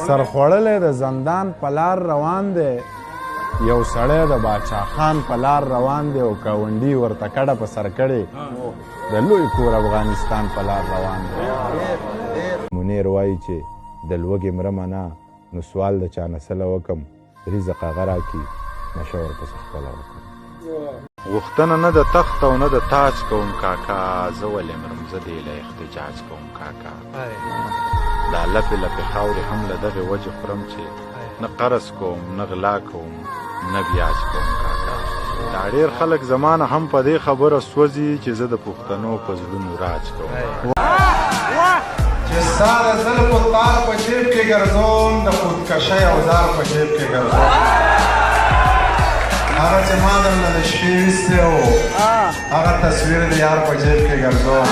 سرخوړلی د زندان په لار روان دی، یو سړی د باچا خان په لار روان دی او کاونډي ورته کډه په سر کړې، د لوی کور افغانستان په لار روان دی. منیر وایي چې د لوږې مرمه نه، نو سوال د چا نه سله وکم، رزق هغه راکړي، نشه ورپسې خپله وکم. غوښتنه نه د تخت او نه د تاج کوم کاکا، زه ولې مرم، زه دې له احتجاج کوم کاکا. دا لپې لپې خاورې هم له دغې وجې خورم چې نه قرض کوم، نه غلا کوم، نه بیاج کوم کاکا. دا ډېر خلک زما نه هم په دې خبره سوځي چې زه د پښتنو په زړونو راج کوم. چې ستا د زلفو تار په جیب کې ګرځوم، د خودکشۍ اوزار په جیب کې ګرځوم. هغه چې ما درنه د شپې ویستی و، هغه تصویر د یار په جیب کې ګرځوم.